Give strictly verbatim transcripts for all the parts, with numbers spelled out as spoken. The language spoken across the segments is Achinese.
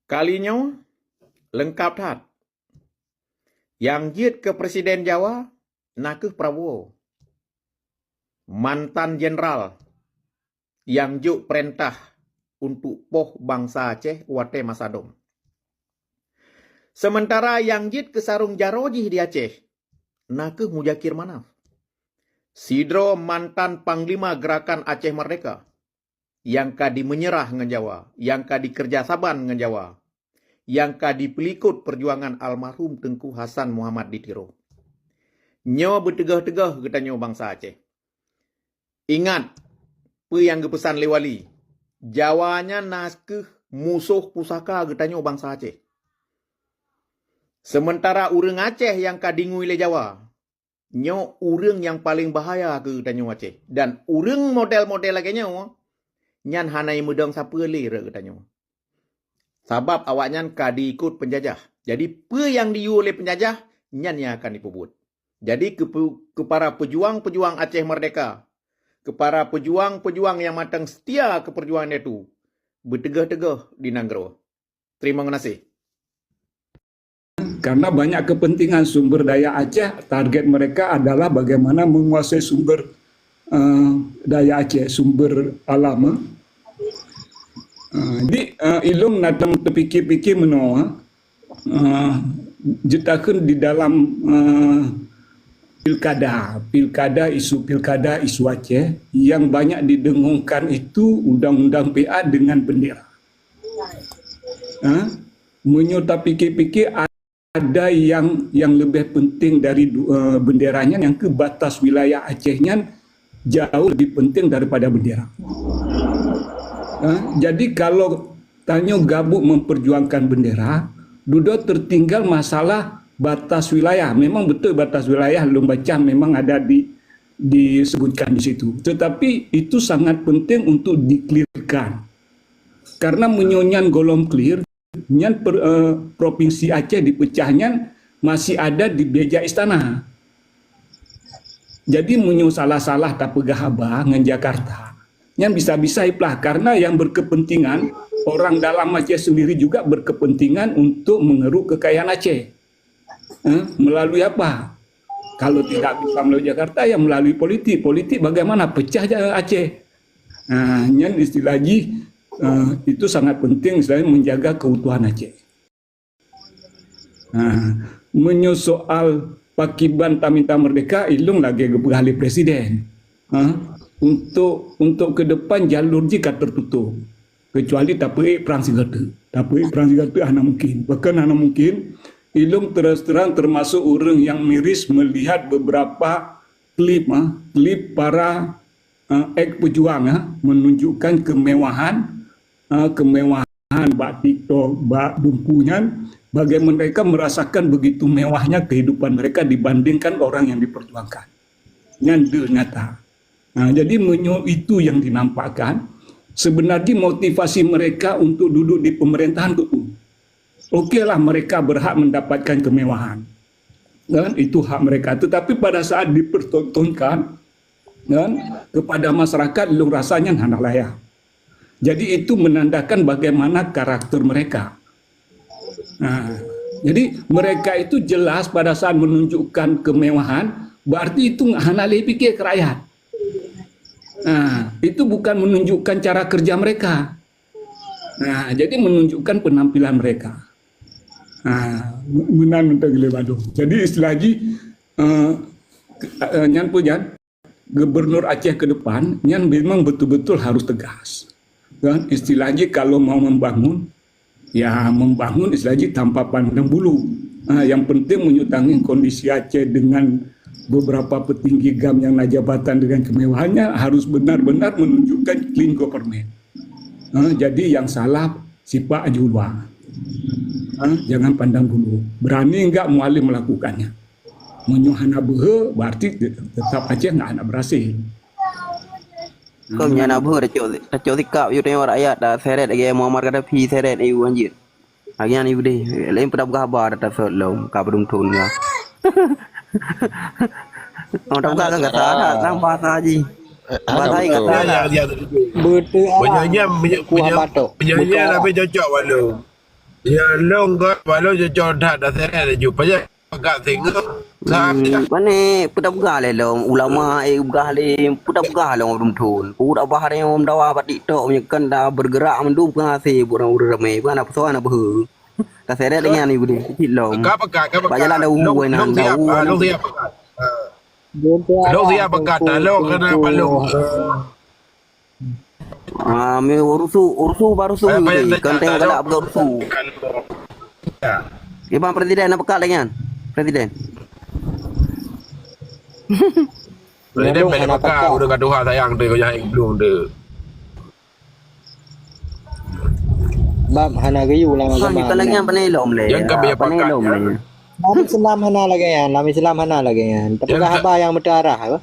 Kali nyoe leungkap that. Nyang jeuet keu Presiden Jawa na kheueh Prabowo, mantan jeuneural nyang jok peurintah untuk poh bansa Aceh watée masa dom. Seumeuntara nyang jeuet keu sarong jaroe jih di Aceh na kheueh Muzakir Manaf, sidroe mantan Panglima Geurakan Aceh Merdeka nyang ka dimeunyerah ngon Jawa, nyang ka dikeureuja saban ngon Jawa, nyang ka dipeulikot peujuangan almarhum Teungku Hasan Muhammad di Tiro. Nyoe beuteugoh-teugoh geutanyoe bansa Aceh. Ingat peue nyang geupeusan lé Wali, Jawa nyan na kheueh musoh pusaka geutanyoe bansa Aceh. Seumeuntara ureuëng Aceh nyang ka dingui lé Jawa, nyoe ureuëng nyang paleng bahaya keu geutanyoe Aceh. Dan ureuëng model-model lagée nyoe, nyan hana meudong sapeue lé rot geutanyoe. Sabab awaknyan ka diikot peunjajah. Jadi, peue nyang diyue lé peunjajah, nyan nyang akan jipeubuet. Jadi, keu, keu para peujuang-peujuang Aceh Merdeka, keu para peujuang-peujuang nyang mantong seutia keu peujuangan nyan, beuteugoh-teugoh di nanggroe. Terima kasih. Karena banyak kepentingan sumber daya Aceh, target mereka adalah bagaimana menguasai sumber, eh, daya Aceh, sumber alam, eh. Eh, jadi, eh, ilong na teupeukir-pikir meunoe, eh, jeuet takheun di dalam, eh, pilkada, pilkada, isu pilkada, isu Aceh yang banyak didengungkan itu undang-undang P A dengan bendera. Ha? Meunyoe tapikir-pikir, ada yang, yang lebih penting dari du-, eh, bendera nyan, nyang keu batas wilayah Aceh nyan jauh lebih penting daripada bendera. Ha? Jadi, kalau tanyoe gabuk memperjuangkan bendera, dudoe tertinggal masalah batas wilayah. Memang betul batas wilayah, lôn baca memang ada di, disebutkan di situ. Tetapi itu sangat penting untuk dikelirkan. Karena meunyoe nyan gohlom clear, nyan per-, eh, Provinsi Aceh dipecah nyan masih ada di meja istana. Jadi, meunyoe salah-salah tapeugah haba ngon Jakarta, nyan bisa-bisa iplah, karena yang berkepentingan, orang dalam Aceh sendiri juga berkepentingan untuk mengeruk kekayaan Aceh. Eh, melalui apa? Kalau tidak bisa melalui Jakarta, ya melalui politik. Politik bagaimana? Pecah ja-, Aceh. Nah, nyan istilah jih, eh, itu sangat penting, istilahnya menjaga keutuhan Aceh. Nah, meunyoe soal pakiban taminta merdeka, ilong lagée geupeugah lé Presiden. Ha? Untuk, untuk ke depan jalur jih ka tertutup. Kecuali tapeuék prang sigoteuk. Tapeuék prang sigoteuk hana mungkin. Bahkan hana mungkin. Ilong terus terang termasuk ureuëng yang miris melihat beberapa klip, ha, klip para, ha, eks pejuang, ha, menunjukkan kemewahan, ha, kemewahan bak TikTok, bak bungkôh nyan, bagi mereka merasakan begitu mewahnya kehidupan mereka dibandingkan orang yang diperjuangkan. Nyan deuh nyata. Nah, jadi meunyoe itu yang dinampakkan, sebenarnya motivasi mereka untuk duduk di pemerintahan itu. Okelah, mereka berhak mendapatkan kemewahan. Kan? Itu hak mereka. Tetapi pada saat dipertontonkan, kan, kepada masyarakat, ilong rasa nyan hana layak. Jadi itu menandakan bagaimana karakter mereka. Nah, jadi mereka itu jelas pada saat menunjukkan kemewahan, berarti itu hana lé pikir ke rakyat. Nah, itu bukan menunjukkan cara kerja mereka. Nah, jadi menunjukkan penampilan mereka. Nah, meunan untuk geulibadoh. Jadi istilah jih, eh, eh, nyan pun, Jan, Gubernur Aceh ke depan nyan memang betul-betul harus tegas. Kan? Istilah jih kalau mau membangun, ya membangun istilah jih tanpa pandang bulu. Ha, yang penting meunyoe tangieng kondisi Aceh dengan beberapa petinggi GAM yang na jabatan dengan kemewahannya harus benar-benar menunjukkan clean government. Ha, jadi yang salah sipak aju luwa. Ha, jangan pandang bulu. Berani enggak Mualem melakukannya? Meunyoe hana beuhe, berarti tetap Aceh enggak hana berhasil. Kong nyan na beuhe tacok, tacok sikap yue tengok rakyat dah seret lagée Muammar Gaddafi seret yue anjir. Lagée nyan yue deh, laén peudah peugah haba dah tasot lom ka beudong thon ka. Oh, dah peugah kan kata adat, nang bahasa jih. Bahasa jih kata adat. Beutôi awak. Penyanyi, penyanyi, penyanyi lebih cocok walau. Ya, long ka, walau cocok that, dah seret laju. Payah agak singa. Hmm, pane peue tapeugah lé lom, ulama, eh, peugah lé, peue tapeugah lom ureueng thon. Peue tabah lé lom dawa bak TikTok, meunyoe kan dah bergerak mandum peungasé buet ureueng ramé, bukan apa soal apa. Dah seret dengan ibu deh, kecil lom. Ka peugah, ka peugah. Bak jalan dah uhu, long, wai nan, long dah siap, uhu, ah, long siap peugah. Ah. Long siap peugah, dah long kena palong. Ah, mi rusuh, rusuh baru rusuh. Payah, payah teuka, kan tengok galak bukan rusuh. Ya. Iban presiden nak pekat lagi kan? Presiden. Presiden payah pekat, udah gaduha sayang tu, kau jangan belum tu. Bab hana geuyue lam agama. Bukan lagi yang pandai lom leh. Yang kami pakat, lom leh. Lam Islam hana lagèe nyan, lam Islam hana lagèe nyan. Tapi haba nyang meutarah apa?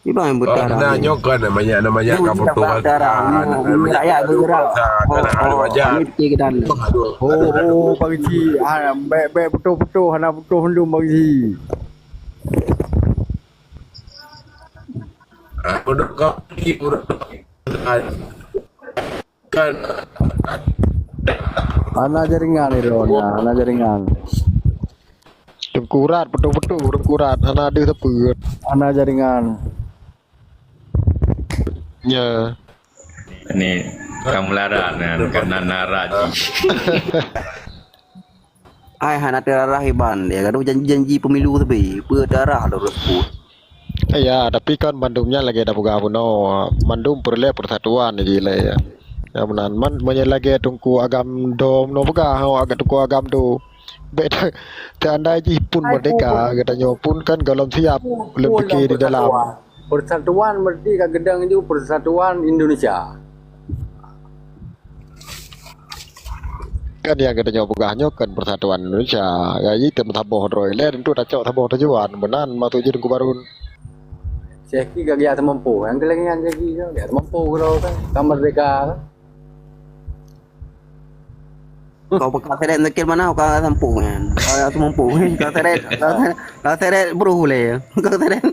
Iban yang berdarah. Nah, nyoe kan namanya, namanya kabutuhan. Rakyat bergerak. Oh, oh, ini fikir kita ni. Oh, oh, Pak Geuchik, ah, bèk, bèk putôh-putôh, hana putôh mandum, Pak Geuchik. Ah, udah kau, udah. Kan. Hana jaringan ni, Ron. Hana jaringan. Teungku Rat, beutôi-beutôi Teungku Rat. Hana deuh sapeue. Hana jaringan. Ya. Ni, kamu laran kan, karena nara ji. Ai hana teurarah Iban, ya gaduh janji-janji pemilu tapi peue teurarah lôn reupot. Ya, tapi kan mandum nyan lagèe tapeugah bunoe, mandum peureulèe persatuan jih lé. Ya meunan, man meunyoe lagèe Teungku Agam Do meunoe peugah, ho, agak Teungku Agam Do. Bèk ta-, teuandai jih pun merdeka, geutanyoe pun kan gohlom siap lôn pike di dalam. Persatuan merdeka geudang ju persatuan Indonesia. Kan nyang geutanyoe peugah nyoe kan persatuan Indonesia. Gaji teumeusaboh droe lé, tentu tacok saboh tujuan. Meunan maksud jih Teungku Barun. Syekh Ki gak geujak teumampu. Nyang keu lagèe nyan Syekh Ki gak teumampu keudroe kan. Ka merdeka kan. Kau peugah seret mungkin mana kau sampoe kan. Kau teumampu kan. Kau seret, kau seret, kau seret bro lé. Kau seret.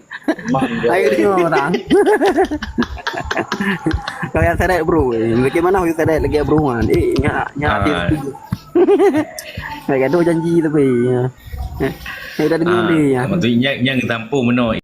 Ayo tengok orang. Kau yang seret bro. Bagaimana kau seret lagi bro kan? Eh, nyak, nyak hati. Baik, ada janji tapi. Ya. Eh, eh, dah dengar dia. Maksudnya yang tampung menoy.